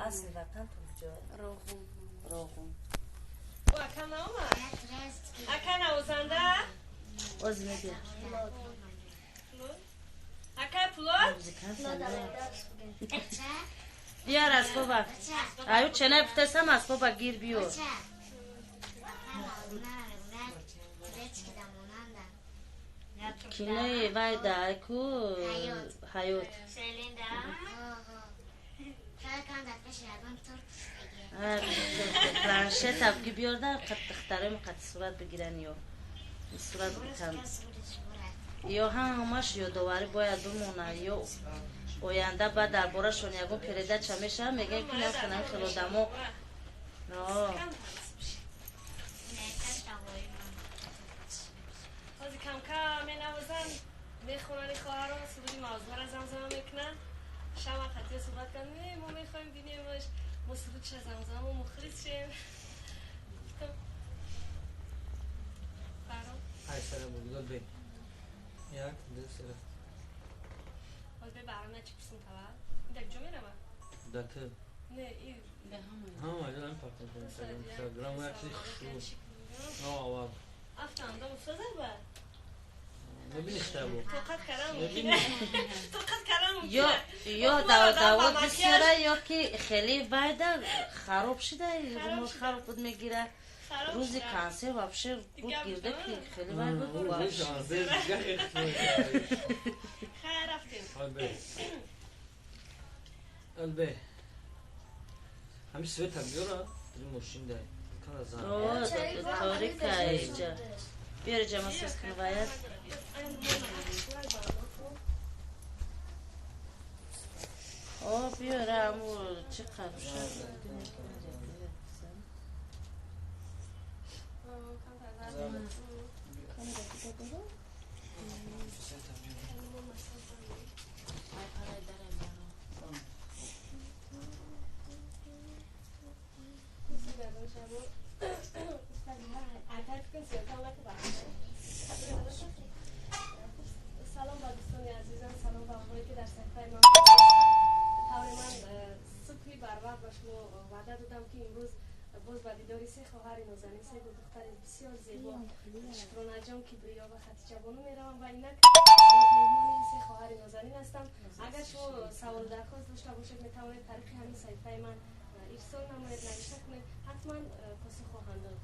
Асли ватантон куҷо? Роғун. Роғун. Ака наомад? Ака навозанда? Оз мебия. Ака Пулод? Биёр асбоба. Аю ченай путесам асбоба гир биёр. Кинои вайда айку ҳаёт. Планшет абги биёрда духтарои қати сурат бигиран ё сурат бигиран. Ё ҳамаш ёдоварӣ бояд бимона, ё оянда баъд дар борашон ягон передача мешавад, мегӯем ки нахунам хел одамо. Ҳозир камкам менавозанд, мехонанд хоҳарон, суруди мавзӯъро замзама мекунанд. Шама қатъия суҳбат кардем, не, мо мехоҳем бинемаш, мо сурудша замзама мухлис шем. Бе. Як, ду, се. Ҳозир бе баҳром начи пурсим тавал? Ин дар куҷо мерава? Дар ту. Не, и ҳама ҷо ҳам партон Инстаграм як чизи хушрӯ. Но аввал. Афтам, дом созад ба? Мебини хитабо. Тоқат кардан мумкин. Тоқат кардан мумкин. Ё давод бисёра, ё ки хеле вайда хароб шида, румол хароб буд мегира. Рӯзи консерт вообще буд гирда ки хеле вай буд. Хайр, рафтем. Албе. Ҳами света биёра, ри мошин дай. Кана зан. Торика иҷа. Биёр иҷа масоз кун ваят. О, биёра аму чӣ қаруша. Салом ба дӯстони азизам, салом ба онҳое ки дар саҳифаи ман. Тавре ман субҳи барвақт ба шумо ваъда додам, ки имрӯз боз ба дидори се хоҳари нозанин, се духтари бисёр зебо, Шукронаҷон, Кибриё ва Хатичабону меравам ва инак боз меҳмони се хоҳари нозанин ҳастам. Агар шумо саволу дархост дошта бошед, метавонед тариқи ҳамин саҳифаи ман ирсол намоед, навишта кунед, ҳатман посух хоҳанд дод.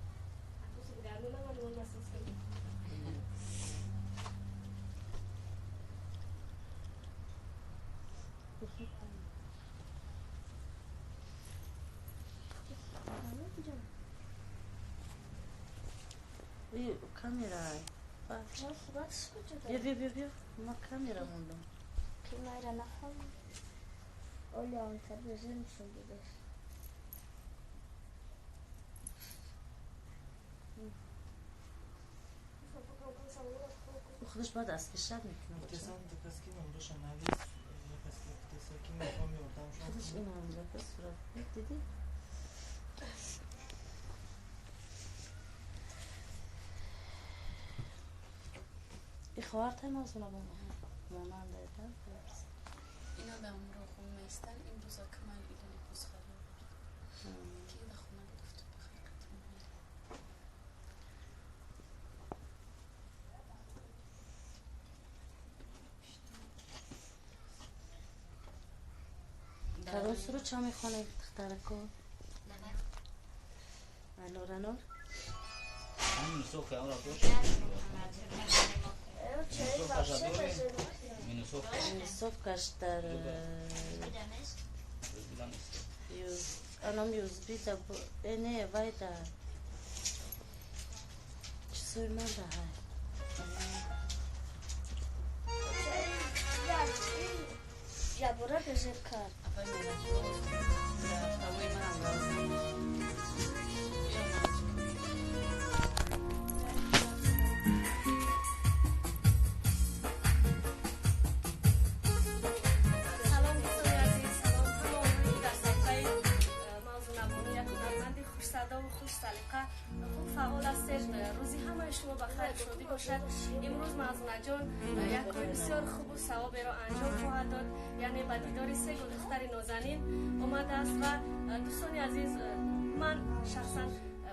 Гардонам ман масоз кунем. Камера. Бیا бیا бیا бیا. Ма камера мондам. Камера нахом. Оля он табизин шуд дидаш. Худаш бояд аз кишад мекунад. Худаш ин ҳамзака сурат дидӣ? И хоҳартай мавзуна монанда да? Ино дар Роғун меистанд. Имрӯз Акмал ида либос харид овард. Ки дар хона буд, гуфту бихар қатъан мерем. Кадом суруд ча мехонед, духтарако? Анор, анор? Минусовкаш дар анам юзби да не вайда чизои ман да ҳай. Ябора безеб кард. Салом, дӯстони азиз, салом ҳама онҳое ки дар саҳифаи мавзӯънабону як ҳунарманди хушсадову хушсалиқа хуб фаъол ҳастед. Рӯзи ҳамаи Ҳамаи шумо ба хайр шодӣ бошад. Имрӯз Мавзунаҷон як кори бисёр хубу савоберо анҷом хоҳад дод, яъне ба дидори се гулдухтари нозанин омадааст. Ва дӯстони азиз, ман шахсан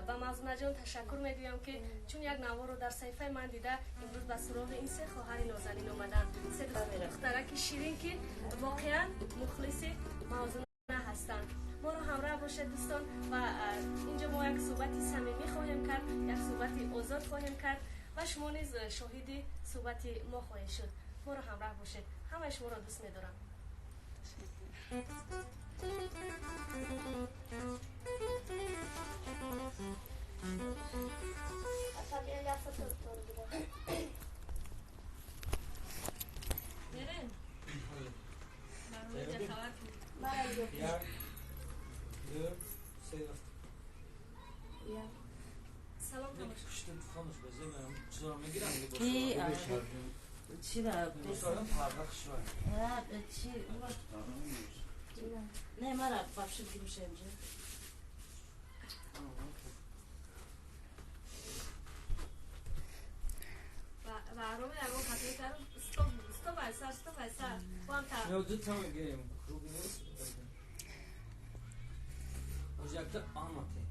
ба Мавзунаҷон ташаккур мегӯям, ки чун як наворро дар саҳифаи ман дида, имрӯз ба суроғи ин се хоҳари нозанин омаданд. Се духтараки ширин, ки воқеан мухлиси Мавзуна ҳастанд. Моро ҳамроҳ бошед, дӯстон, ва инҷо мо як суҳбати самимӣ хоҳем кард, як суҳбати озод хоҳем кард ва шумо низ шоҳиди суҳбати мо хоҳед шуд. Моро ҳамроҳ бошед. Ҳамаи шуморо дӯст медорам. Мерем. Як, ду, се, рафт. Салом, тамошо. Пушти хомӯш бозем, чизоро мегирам. Чира? Парда хушрой. Чи? Не, мара вообще гимша инҷа. Ва ароми ягон хатои кард. Стоп, стоп, айсар, стоп, айсар. Бо та. Не, ду та мегирем. Круг нест. Оз якта амате.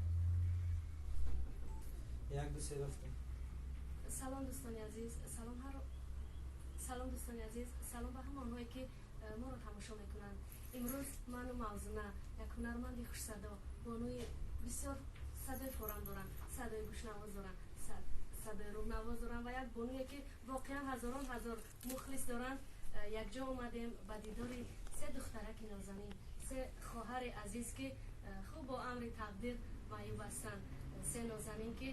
Як, ду, се, рафтем. Салом, дӯстони азиз, салом ҳар салом, дӯстони азиз, салом ба ҳама онҳое, ки моро тамошо мекунанд. Имрӯз ману Мавзуна, як ҳунарманди хушсадо, бонуи бисёр садои форам доранд, садои гӯшнавоз доранд, садои рӯҳнавоз доранд ва як бонуе, ки воқеан ҳазорон ҳазор мухлис доранд, якҷо омадем ба дидори се духтараки нозанин, се хоҳари азиз, ки хуб бо амри тақдир маъюб ҳастанд. Се нозанин, ки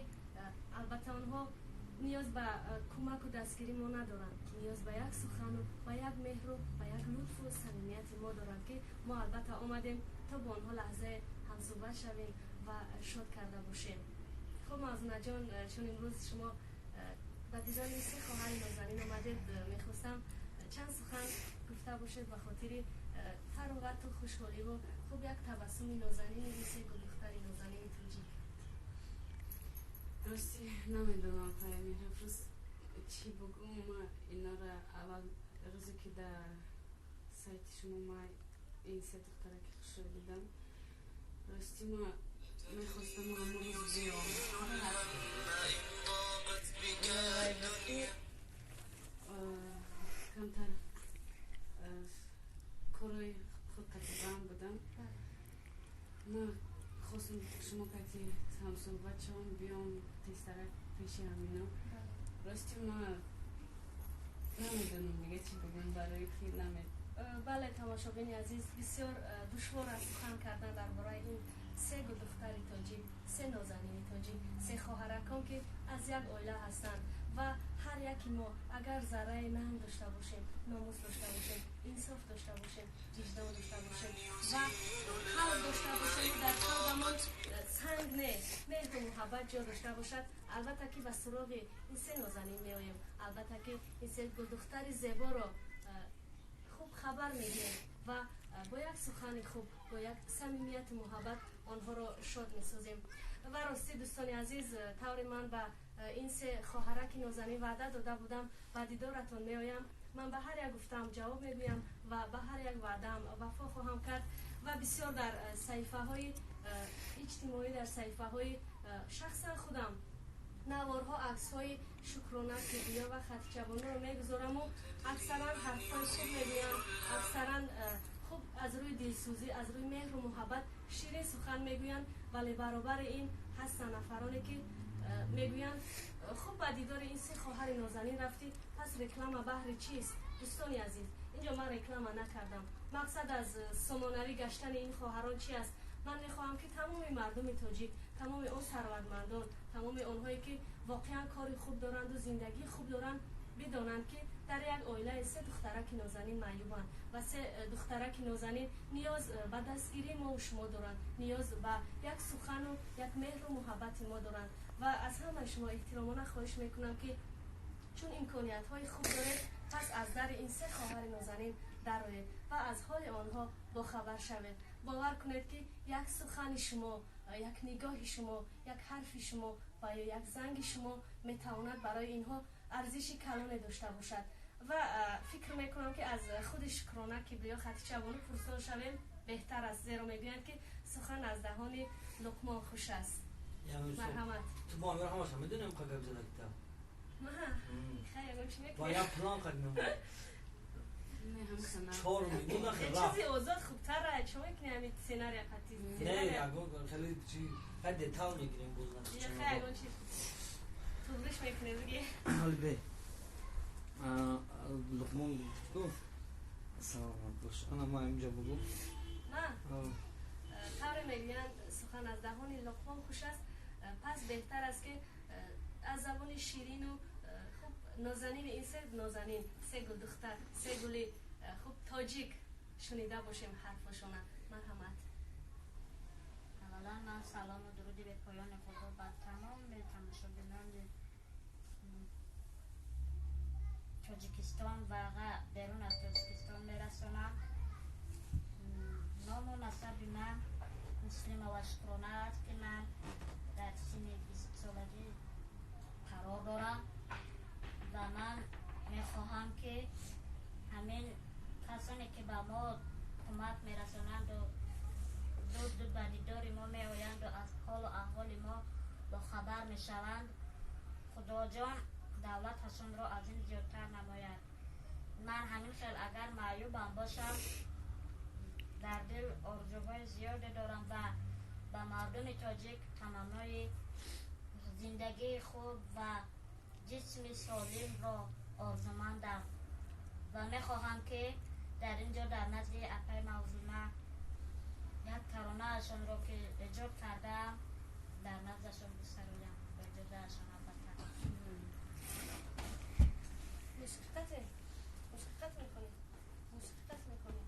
албатта онҳо ниёз ба кӯмаку дастгирӣ мо надоранд, ниёз ба як сухану ба як меҳру ба як лутфу самимияти мо доранд, ки мо албатта омадем то бо онҳо лаҳзае ҳамсӯҳбат шавем ва шод карда бошем. Хуб, Мавзунаҷон, чун имрӯз шумо ба дидори се хоҳари нозанин омадед, мехостам чанд сухан гуфта бошед ба хотири фароғату хушҳоливу хуб як табассуми нозанини ин се гулдухтари нозанини тоҷик. Рости, намедонам, Паямира, рӯз чӣ бугум. Ма инора аввал рӯзе, ки дар сайти шумо ма ин се духтараки хушро дидам, рости, ма мехостам ҳамон рӯз биём. Камтар корои худ қатибам будам. Ма хостам шумо кати ҳамсӯҳбат шавам, биём тезтарак пеши ҳамино. Рости, ма намедонам дига чӣ бигӯм, барое ки намед Бале, тамошобини азиз, бисёр душвор аст сухан кардан дар бораи ин се гулдухтари тоҷик, се нозанини тоҷик, се хоҳаракон, ки аз як оила ҳастанд. Ва ҳар яки мо агар зарраи нанг дошта бошем, номус дошта бошем, инсоф дошта бошем, виҷдон дошта бошем ва қалб дошта бошем, дар қалбамон санг не, меҳру муҳаббат ҷо дошта бошад, албатта ки ба суроғи ин се нозанин меоем, албатта ки ин се гулдухтари зеборо хуб хабар медиҳем ва бо як сухани хуб, бо як самимияту муҳаббат онҳоро шод месозем. Ва ростӣ, дӯстони азиз, тавре ман ба ин се хоҳараки нозанин ваъда дода будам, ба дидоратон меоям, ман ба ҳар як гуфтаам ҷавоб мегӯям ва ба ҳар як ваъдаам вафо хоҳам кард. Ва бисёр дар саҳифаҳои иҷтимоӣ, дар саҳифаҳои шахсан худам наворҳо, аксҳои Шукрона, Кибриё ва Хатичабонуро мегузораму аксаран ҳарфҳои хуб мегӯянд, аксаран хуб аз рӯи дилсӯзӣ, аз рӯи меҳру муҳаббат ширин сухан мегӯянд. Вале баробари ин ҳастанд нафароне, ки мегӯянд: «Хуб, ба дидори ин се хоҳари нозанин рафтӣ, пас реклама баҳри чист?» Дӯстони азиз, инҷо ман реклама накардам. Мақсад аз сомонавӣ гаштани ин хоҳарон чи аст? Ман мехоҳам, ки тамоми мардуми тоҷик, тамоми он сарватмандон, тамоми онҳое, ки воқеан кори хуб доранду зиндагии хуб доранд, бидонанд, ки дар як оилаи се духтараки нозанин маъюбанд ва се духтараки нозанин ниёз ба дастгирии мову шумо доранд, ниёз ба як сухану як меҳру муҳаббати мо доранд. Ва аз ҳамаи шумо эҳтиромона хоҳиш мекунам, ки чун имкониятҳои хуб доред, пас аз дари ин се хоҳари нозанин дароед ва аз ҳоли онҳо бохабар шавед. Бовар кунед, ки як сухани шумо, як нигоҳи шумо, як ҳарфи шумо ва ё як занги шумо метавонад барои инҳо арзиши калоне дошта бошад. Ва фикр мекунам, ки аз худи Шукрона Кибриё Хатичабону пурсон шавем беҳтар аст, зеро мегӯянд, ки сухан аз даҳони Луқмон хуш аст. Марҳамат. Ту бо амир ҳамаша медонем, ка гап зада кита. Чӣ? Бо як план қад мемонад. Чор минута. Чизи озод хубтара. Чӣ мекунӣ, ҳами сценария қати? Не, ягон хеле чи хай детал мегирем боз. Ягон чи туғриш мекунӣ биги. Ҳоли бе Луқмон гуфтку, саломат бош. Ана ма инҷа бугу. Тавре мегӯянд, сухан аз даҳони Луқмон хуш аст, пас беҳтар аст, ки аз забони ширину хуб нозанини ин се нозанин, се гулдухтар, се гули хуб тоҷик шунида бошем ҳарфошона. Марҳамат. Аввалан ман салому дуруди бепоёни худро ба тамоми тамошобинони Тоҷикистон ва берун аз Тоҷикистон мерасонам. Ному насаби ман Муслимова Шукрона аст, ки ман дар синни 20-солагӣ қарор дорам ва ман мехоҳам, ки ҳамин касоне, ки ба мо кӯмак мерасонанду зуд ба дидори мо меоянду аз ҳолу аҳволи мо бохабар мешаванд, Худоҷон давлаташонро аз ин зиёдтар намояд. Ман ҳамин хел агар маъюбам бошам, дар дил орзуҳои зиёде дорам ва ба мардуми тоҷик таманнои зиндагии хуб ва ҷисми солимро орзумандам ва мехоҳам, ки дар ин ҷо дар назди апаи Мавзуна як таронаашонро, ки эҷод кардаам, дар наздашон бисароям, бо иҷозаашон албатта. Мусиқиқате, мусиқиқат мекунӣ, мусиқиқат мекунӣ.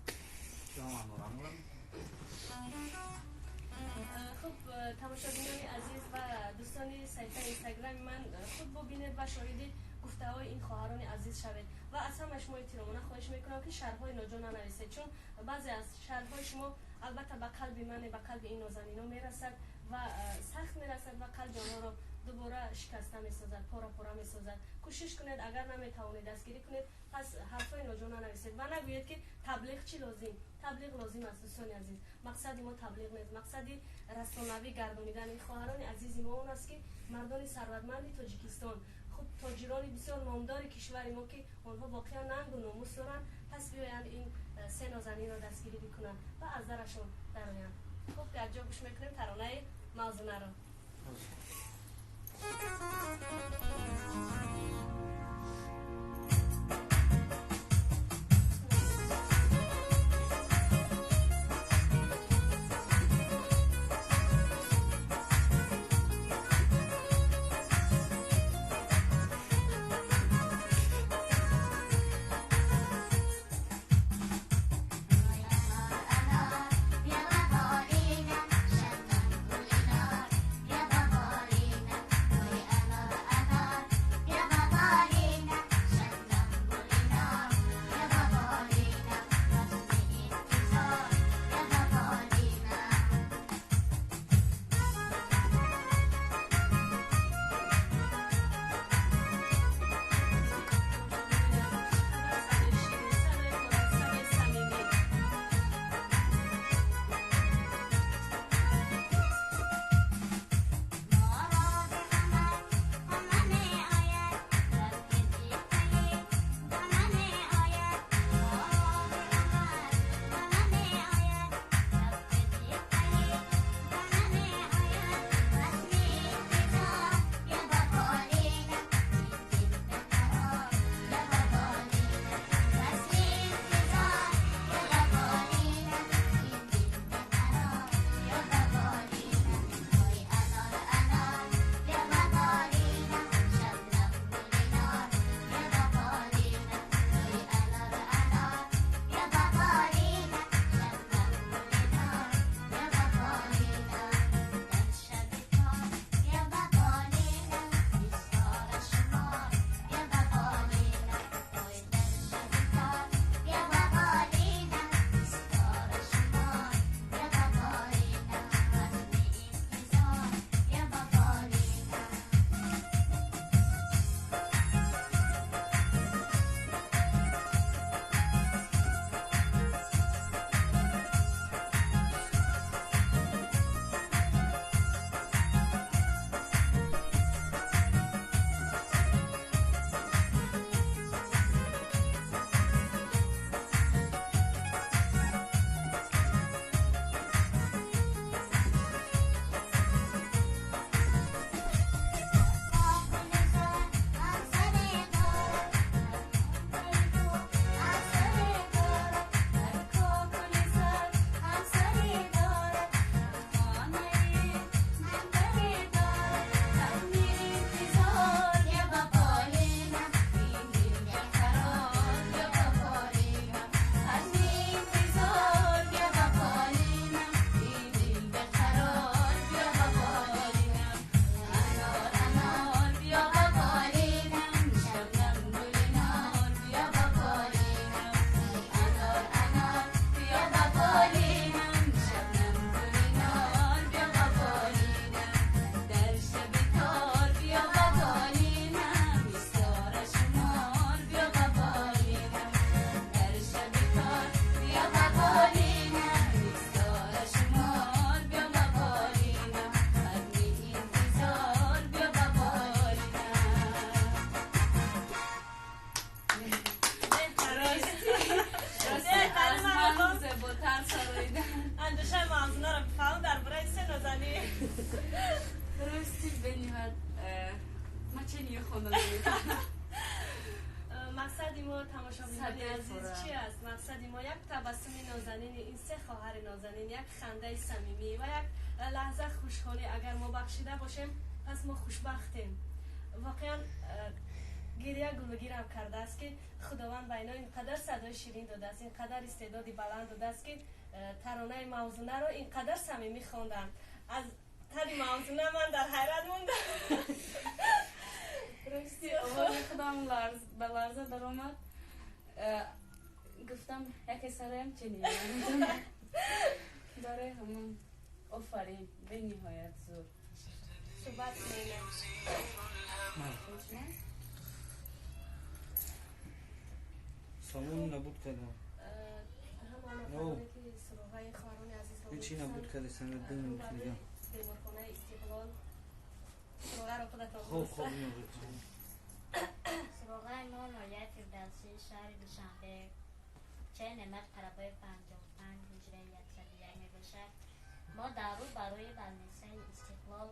Хуб, тамошобинони азиз ва дӯстони саҳифаи Инстаграми ман, худ бубинед ва шоҳиди гуфтаҳои ин хоҳарони азиз шавед. Ва аз ҳама шумо эҳтиромона хоҳиш мекунам, ки шарҳҳои ноҷо нанависед, чун баъзе аз шарҳҳои шумо албатта ба қалби мане, ба қалби ин нозанино мерасад ва сахт мерасад ва қалби онҳоро дубора шикаста месозад, пора пора месозад. Кӯшиш кунед, агар наметавонед дастгирӣ кунед, пас ҳарфҳои ноҷо нанависед ва нагӯед, ки таблиғ чӣ лозим. Таблиғ лозим аст, дӯстони азиз. Мақсади мо таблиғ нест. Мақсади расонавӣ гардонидани хоҳарони азизи мо он аст, ки мардони сарватманди Тоҷикистон, хуб, тоҷирони бисёр номдори кишвари мо, ки онҳо воқеан нангу номус доранд, пас биёянд, ин се нозанинро дастгирӣ бикунанд ва аз дарашон дароянд. Хуб, якҷо гӯш мекунем таронаи Мавзунаро. Yeah. Рости бениҳоят ма чени хонда наметавонам. Мақсади мо, тамошобинони азиз, чи аст? Мақсади мо як табассуми нозанини ин се хоҳари нозанин, як хандаи самимӣ ва як лаҳза хушҳолӣ агар мо бахшида бошем, пас мо хушбахтем. Воқеан гиря гулугирам кардааст, ки Худованд ба ино ин қадар садои ширин додааст, ин қадар истеъдоди баланд додааст, ки таронаи Мавзунаро ин қадар самимӣ хонданд. Аз тари Мавзуна ман дар ҳайрат мондам. Рости овози худам ба ларза даромад. Гуфтам, яке сароям, чени барои ҳамон. Офарин, бениҳоят зур. Суҳбат кунем. Салон набуд кардам. Ҳама нафароне ки суроғаи хоҳарони азизро Ҳечи набуд карда, санад дим. Беморхонаи Истиқлол суроғаро худатон. Хоб, хоб. Суроғаи мо ноҳияи Фирдавсӣ, шаҳри Душанбе, кӯчаи Неъмат Қарабоев, 55, ҳуҷраи 101 мебошад. Мо дар рӯ барои больницаи Истиқлол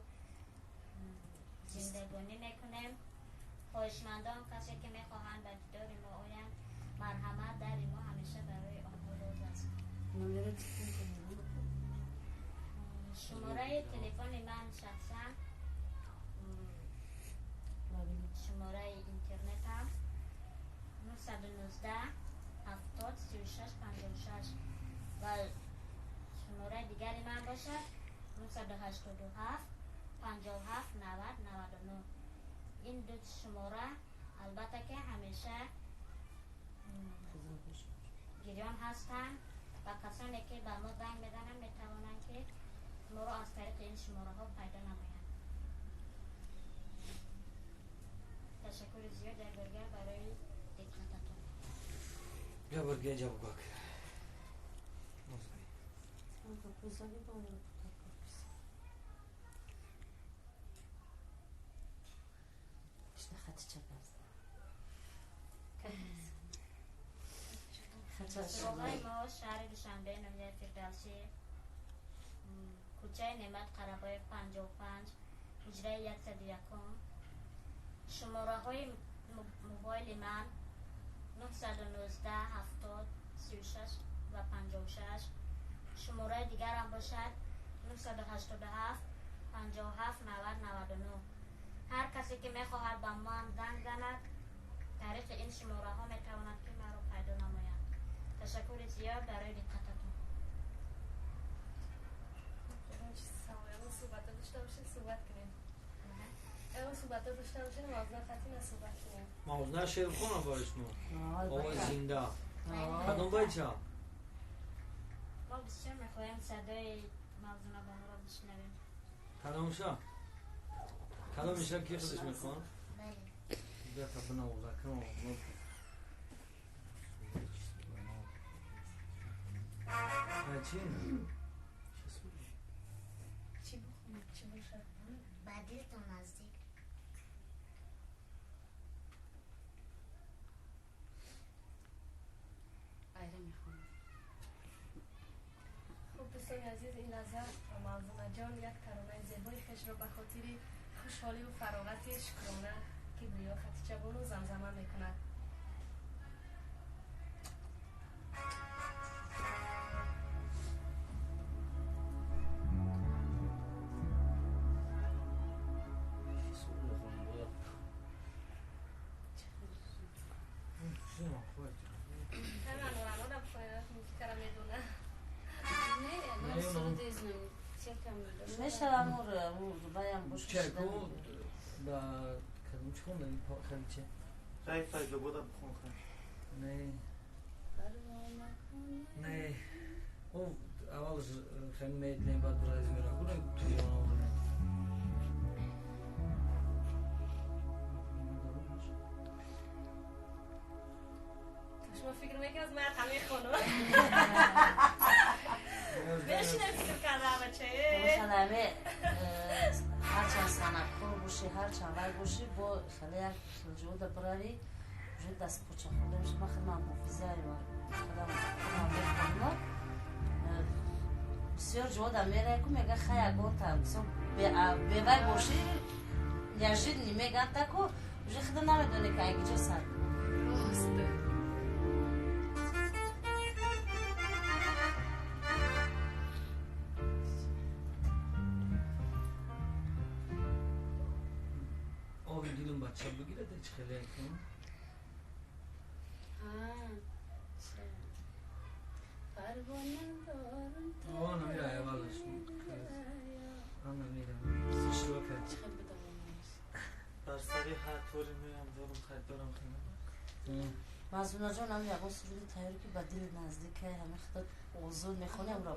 зиндагонӣ мекунем. Хоҳишмандон, касе ки мехоҳанд ба дидори мо оянд, марҳамат, дари мо ҳамеша барои онҳо боз аст. Шумораи телефони ман шахсан, шумораи интернетам 919 70 36 56 ва шумораи дигари ман бошад 987 57 90 99. Ин ду шумора албатта ки ҳамеша гирён ҳастанд ва касоне ки ба мо занг мезананд, метавонанд ки моро аз тариқи ин шумораҳо пайдо намоянд. Ташаккури зиёд як боргар барои диққататон. Я боргар ҷавобгак. Суроғаи мо шаҳри Душанбе, ноҳияи Фирдавсӣ, кӯчаи Неъмат Қарабоев, 55, ҳуҷраи 101. Шумораҳои мобайли ман 919 70 36 ва 56. Шумораи дигарам бошад 987 57 90 99. Ҳар касе ки мехоҳад ба ман занг занад, тариқи ин шумораҳо метавонад ки маро пайдо намояд. Ташаккури зиёд барои диққататон. Суҳбата дошта бошед, суҳбат кунем. Суҳбата дошта бошед, Мавзуна қатина суҳбат кунем. Мавзуна шеър хона барои шумо. Овози зинда. Кадом байча? Мо бисёр мехоҳем садои Мавзуна бонуро бишнавем. Кадомша? Кадомиша ки худаш мехоҳад? Бале. Бяха бинавоза, кам. Чӣ? Чӣ бихонем, чӣ бошад? Ба дилтон наздик. Айра мехонам. Хуб, дӯстони азиз, ин лаҳза Мавзунаҷон як таронаи зебои хешро ба хотири хушҳоливу фароғати Шукрона Кибриё Хатичабону замзама мекунад. Мешавам баям гӯш. Чайку ба кадом чӣ хонда хадича? Рай Файзобода бихон ха. Не. Не. О, аввал хеле медлен, баъд бразӣ мера. Куна туёна оварда. Шумо фикр мекунед, ман ҳамин хонум? Бешине фикр карда бача. Бошанаме ҳарчанд санъаткор бошӣ, ҳарчанд вай бошӣ, бо хеле як хилҷода бирави, уже дастпоча хӯрда меша. Ман худам муҳофизаи худам худам мехонам. Бисёр ҷода мерай ку мега хай ягонта бевай бошӣ неожиданно меган таку уже худа намедонӣ ки айги ҷо сар. Оби дилум бача бигирад чӣ хеле якун? Бар сари ҳар тори мӯям дорум хайр дорам хина. Мазмунаҷон ҳам ягон суруди тайёр ки ба дили наздикай ҳами худо озод мехонӣ амро.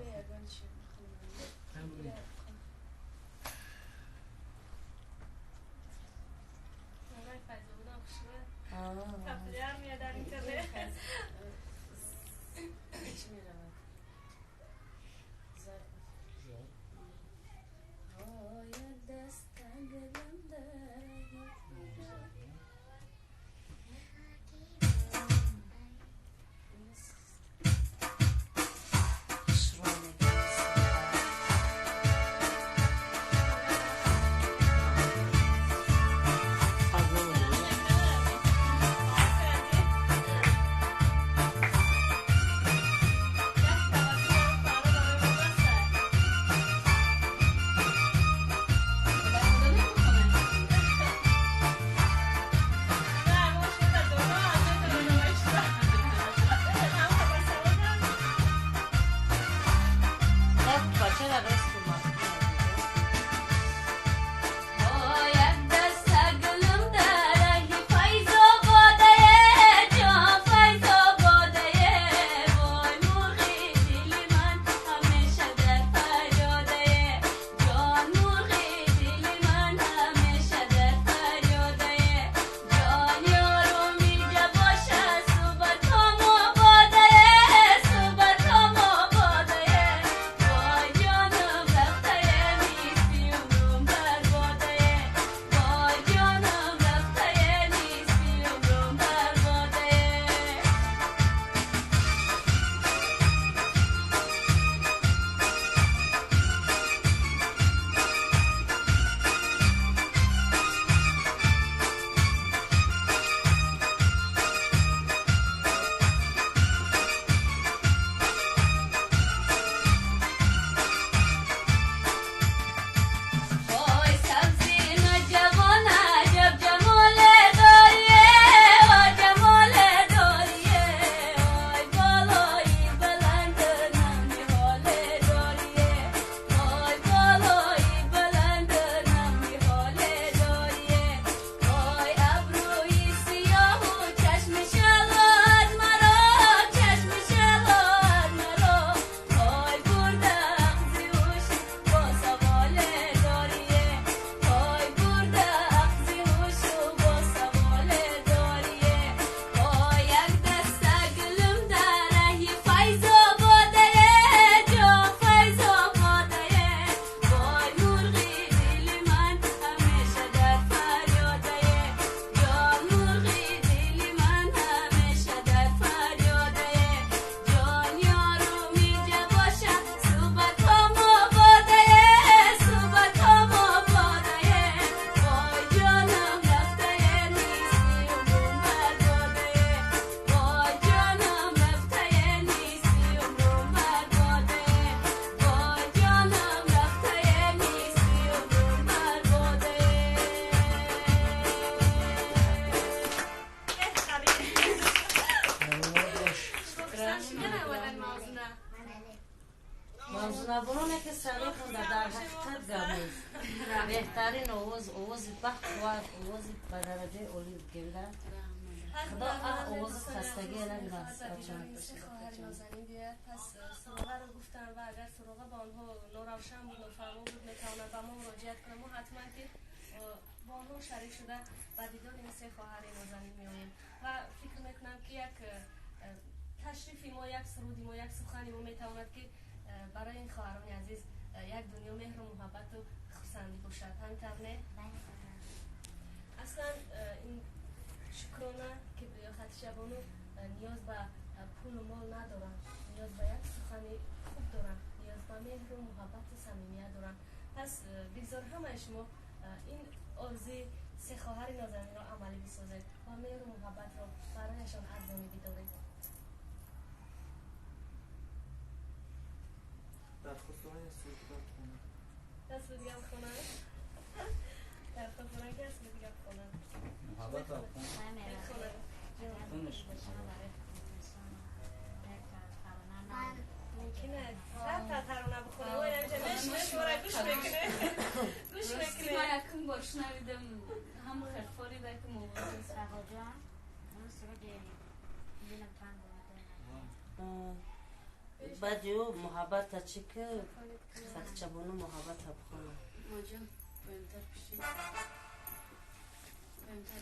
Мавзунабононе ки садо хонда дар ҳақиқат гап нест. Беҳтарин овоз, овози бахтвар, овози ба дараҷаи олӣ гирда. Худо овози хастагӣ намедаст. Пас суроғаро гуфтанд ва агар суроға ба онҳо норавшан буд, нофаҳмо буд, метавонанд ба мо муроҷиат кунанд. Мо ҳатман ки бо онҳо шарик шуда ба дидори ин се хоҳари нозанин меоем ва фикр мекунам ки як ташрифи мо, як суруди мо, як сухани мо метавонад ки барои ин хоҳарони азиз як дунё меҳру муҳаббату хурсандӣ бошад. Ҳамин тавр не? Аслан ин шукрона ки Хатишабону ниёз ба пулу мол надоранд, ниёз ба як сухани хуб доранд, ниёз ва меҳру муҳаббату самимият доранд. Пас бигзор ҳамаи шумо ин орзуи се хоҳари нозанинро амалӣ бисозед ва меҳру муҳаббатро барояшон арзонӣ бидоред. Дархост дорам як суруди дигар бихонам. Як суруди дигар бихонам? Дархост дорам ки як суруди дигар бихонам. Муҳаббатро бихон. Мумкин аст садта тарона бихонем. Ой, инҷа мешинем, шуморо гӯш мекунем. Гӯш мекунем. Ман якум бор шунавидам, ҳам хелфорида ки мовоз. Раҳоҷон, он суруди дилам танг омада. Баъди ӯ муҳаббата чӣ ки Хатичабону муҳаббата бихонам. Моҷон, поёнтар пиши. Поёнтар.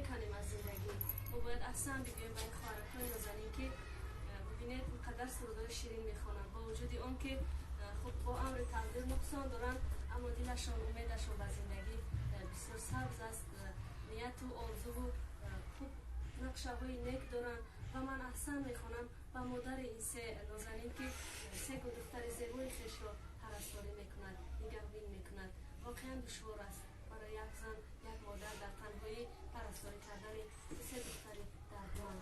мекунем аз зиндагӣ. Мо бояд аҳсан бигӯем ба ин хоҳаракҳои нозанин, ки бибинед, инқадар сурудҳои ширин мехонанд, бо вуҷуди он ки хуб бо амри тақдир нуқсон доранд, аммо дилашон, умедашон ба зиндагӣ бисёр сабз аст, нияту орзуву хуб нақшаҳои нек доранд. Ва ман аҳсан мехонам ба модари ин се нозанин, ки се гулдухтари зебои хешро парасторӣ мекунад, нигаҳбин мекунад. Воқеан душвор аст барои як зан, як модар дар танҳоӣ парасторӣ кардани се духтари дардманд.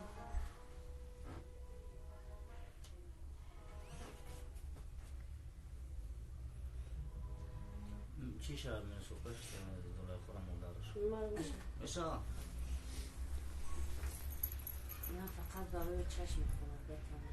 Чӣ шавад, месӯпаш Зулайхора модараш мешавад? На, фақат барои чашм мехонад бетамон.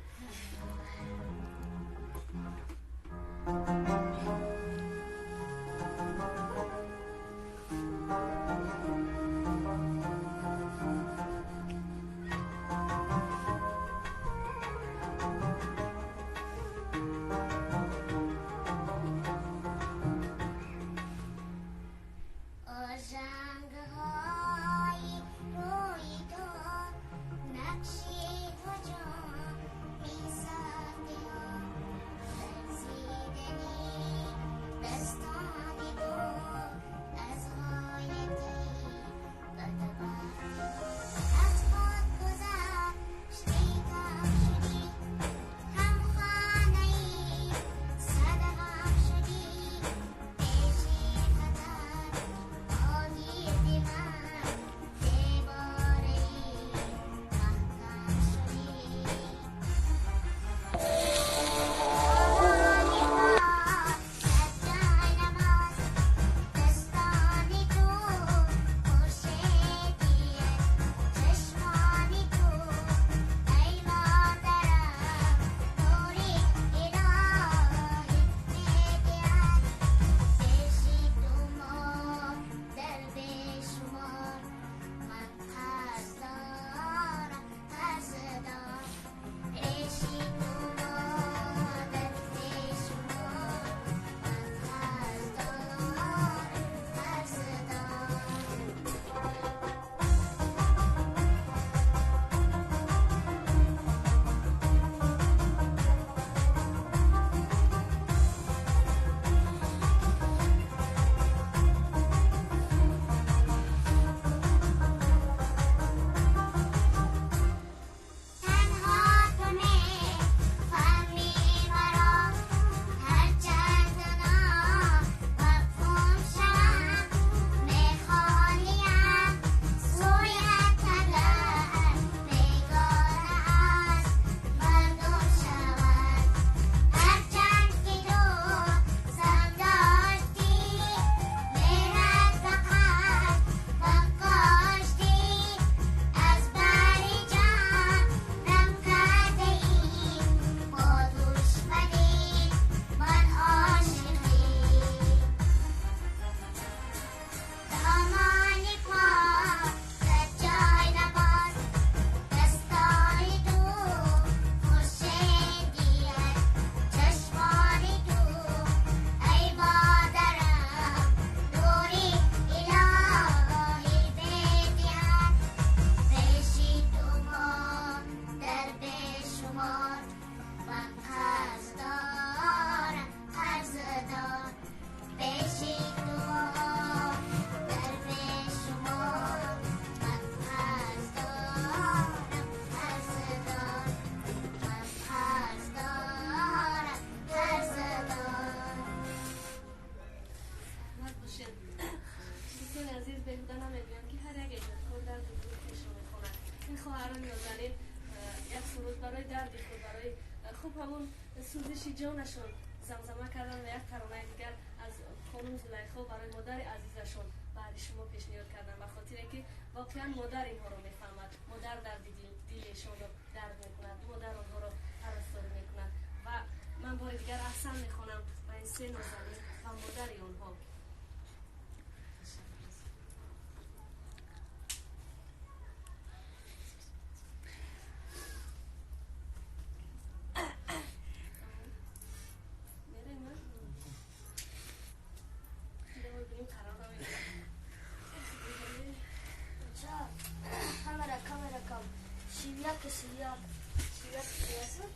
Ҷонашон замзама кардан ва як таронаи дигар аз хонум Зулайхо барои модари азизашон баъди шумо пешниҳод кардан, ба хотире ки воқеан модар инҳоро мефаҳмад, модар дарди дили эшонро дард мекунад, модар онҳоро парасторӣ мекунад. Ва ман бори дигар аҳсан мехонам ба ин се нозанин ва модари онҳо. 1:31. 31.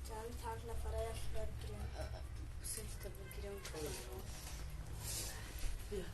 چند نفره یک صورت گیریم. سه تا بگیرم. بیا.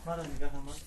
Мара нигоҳ намад.